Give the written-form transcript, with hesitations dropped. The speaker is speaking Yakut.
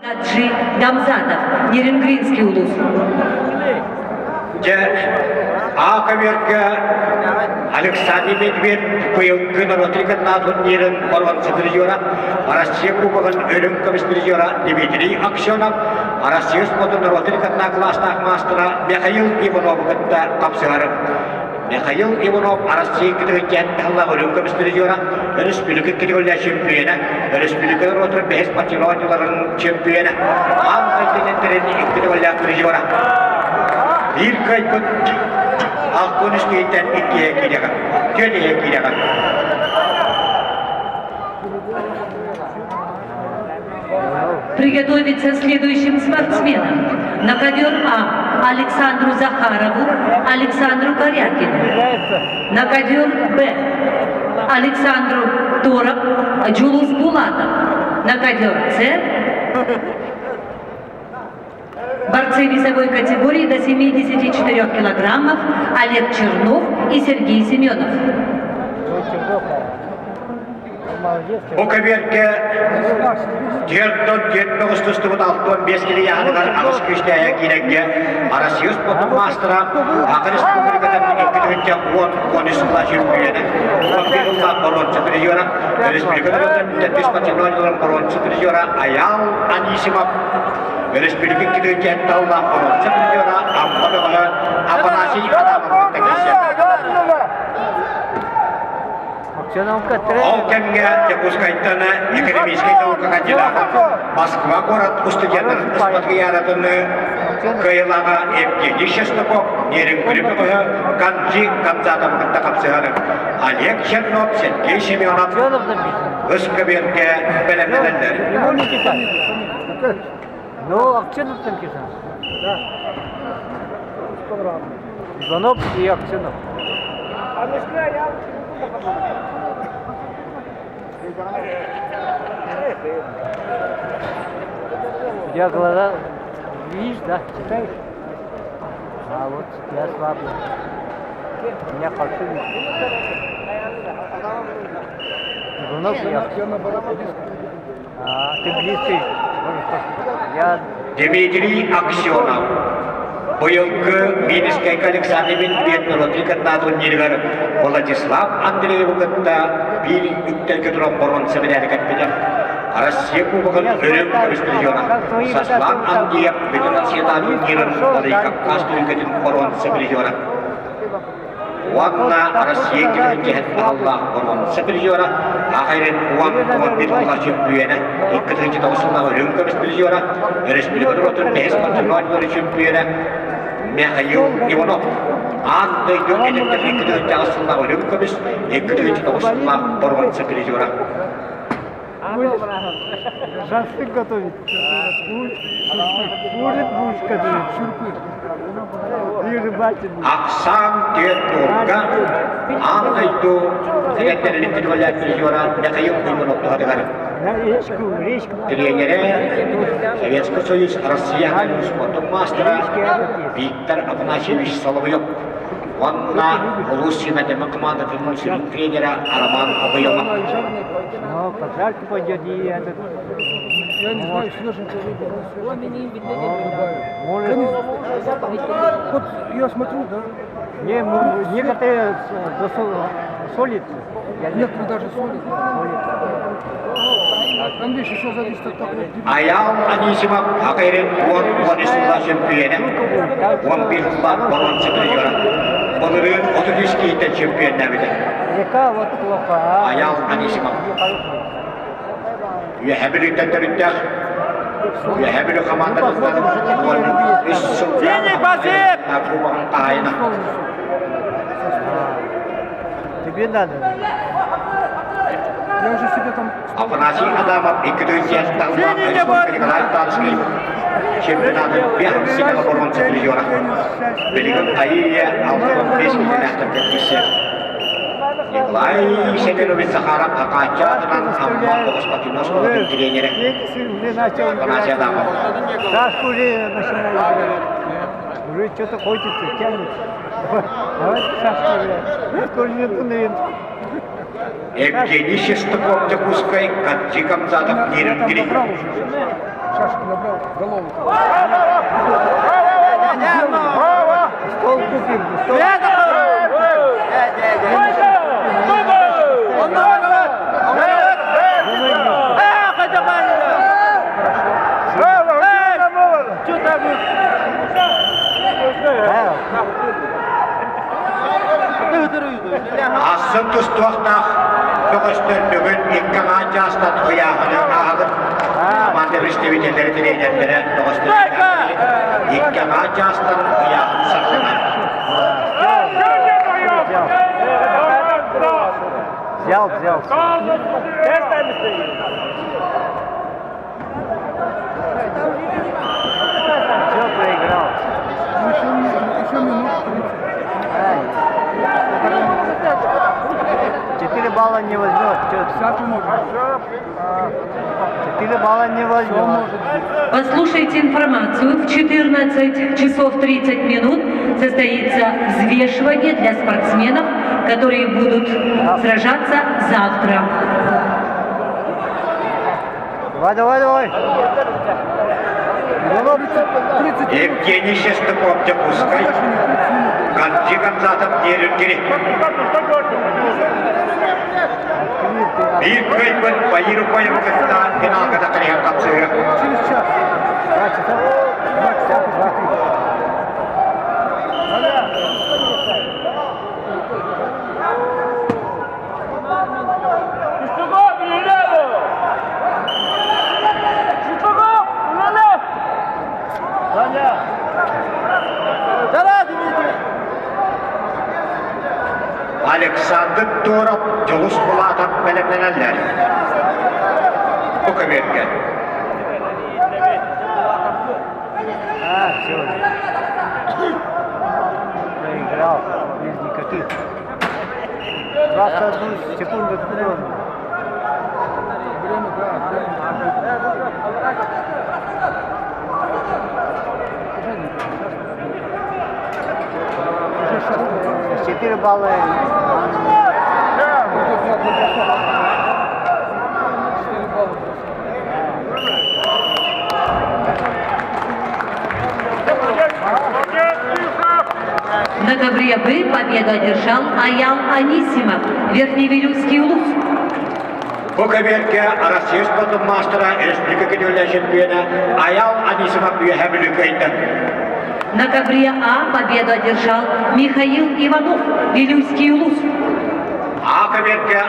Гаджи Гамзатов, Нерюнгринский улус. Дьэ, А көмүөргэ Александр Медведь быйылгы норуотун кытта турнирын боруонса призера, Россия Кубогын үрүҥ көмүс призера Дмитрий Аксенов, Россия спордун норуотун кытта кылаастаах маастара Михаил Иванову кытта хапсыһар. Михаил Иванов Россия кытыгыттан таһыллаах үрүҥ көмүс призера, өрөспүүбүлүкэ категория чемпиона, өрөспүүбүлүкэ норуотун бэһис патриотиларын чемпиона, аан дойду тендерин икки категориялаах призера. Биир кыайбыт 63 киһиттэн иккиһэ киирэҕин, түөртүһэ киирэҕин. Приготовиться следующим спортсменам. На ковер А Александру Захарову, Александру Корякину. На ковер Б Александру Торов, Джулус Булатов. На ковер С борцы весовой категории до 74 килограммов Олег Чернов и Сергей Семенов. Бу көбүөргэ 4-4 тустубут 65 килийааныгар аҕыс күүстээһэ киирэргэ Россия спордун маастара Саха Республикатын 2010-13 сылла чемпионы, 11 сыллаах боруонса призера, республика төрдүс патримонияларын боруонса призера Айаал Анисимов, республика 2007 сыллаах боруонса призера Амма бөҕөһө Афанасий Адамов кытта киирсэр. Ол кэмҥэ Дьокуускайтан экономическай наука кандидата, Москва куорат устудьуоннарын ыспатыйааратын кыайыылааҕа Евгений Шестаков Нерюнгри бөҕөһө Канджи Камзатовы кытта хапсыһар. Олег Чернов, Сергей Семенов ыс көбүөргэ бэлэмнэнэллэр. Ну, Акченов там киса. Да. Иванов и Акченов. У тебя глаза видишь, да, читаешь? А вот я слабый. Меня хорошо видно. Иванов и Акченов. А, ты близкий. Я Дмитрий Аксенов быйылгы Минскэй Александр Медведь норуотун кытта турнирыгар Владислав Андреевы кытта биир үктэлгэ туран боруонса медали кэппитэ. Россия Кубогын үрүҥ көмүс призера Сослан Андреев Бүтүн Россиятааҕы турнирын Владикавказ түһүлгэтин боруонса призера. Уонна Россия килэһин аналлаах боруонса призера, Ахайрин 10-11 сыллаах чөмпүйүөнэ, 2009 сыллаах үрүҥ көмүс призера, Өрөспүүбүлүкэ норуотун бэһис патримонияларын чөмпүйүөнэ Михаил Иванов. Аан дойду эдэрдэр 2008 сыллаах үрүҥ көмүс, 2009 сыллаах боруонса призера. Шашлык готовить. Будет будешь готовить. Шурпы. И рыбачить. Ахсаан түөрт туурга аан дойду эдэрдэрин призера Михаил Иванов туһатыгар Речку, речку. Тренерэ Советский Союз Россия спортун маастара Виктор Афанасьевич Соловьев уонна улуус сүүмэрдэммит командатын сүрүн тренерэ Роман Обоёмов. Ну, пожарку пойдет и этот. Я не знаю, свеженькая рыба. Может, Вот я смотрю, да, не, ну, некоторые солит. Я не некоторые даже солят. солит. Там видишь, еще зависит от того, где Айаал Анисимов Хакайрин 10 сыллаах чөмпүйүөнэ, 11 сыллаах боруонса призера. Былырыын 33 киһиттэн чөмпүйүөннээбитэ. Река вот плохо. Айаал Анисимов. Үөһээ Бүлүүттэн төрүттээх Үөһээ Бүлүү хамаандатыттан 13 сыллаах кубогын хаһаайына. Тебе надо. Я уже себе там Афанасий Адамов 2 тысячи Республика Николай Тарский чемпионатын 5 боруонса призера. Билигин Айия 65 килэлээхтэргэ киирсэр. Николай Семенович Захаров Акааччаатынан Амма оҕус спортивнай оскуолатын тренерэ. Уже начал Афанасий Адамов. Сашку уже начинает играть. Уже что-то хочется, тянет. Давайте шашку играть. Скоро нету, наверное. Евгений Шестаков Дьокуускай, Кадджи Камзатов Нерюнгри. Шашки набрал, голову. Стол купим, стол. Ахсын тустуохтаах бөҕөстөр бүгүн икки аҥаар чаастан ыйааһыны ааһабыт. Команда представителлэри тренердэрэ бөҕөстөр икки аҥаар чаастан ыйааһын саҕаланар. Взял, взял. Все, проиграл. Еще, еще минут 30. Ай. 4 балла не возьмет. Чё ты? Всякое может быть. 4 балла не Все возьмет. может быть. Послушайте информацию. В 14 часов 30 минут состоится взвешивание для спортсменов, которые будут сражаться завтра. Давай, давай, давай. 30 Евгений Шестаков Дьокуускай. Канчи Гамзатов Нерюнгри. Биир кыайбыт Баир Упаевы кытта финалга тахсыһыах хапсыһыах. Через час. 2 часа. 2 часа без пяти. Александр Торов Дьулус Булатов бэлэмнэнэллэр. Бу көбүөргэ. А, все. Проиграл. Без никаких. 21 секунду откуда он? Время, да, время. Уже сейчас. 4 балла. 4 балла просто. На ковре Б победу одержал Аял Анисимов, Верхневилюйский улус. Бу көбүөргэ Россия спортун маастара республика көтүллэ чемпиона Аял Анисимов Үөһээ Бүлүү кыайда. На ковре А победу одержал Михаил Иванов, Вилюйский улус. А көбүөргэ.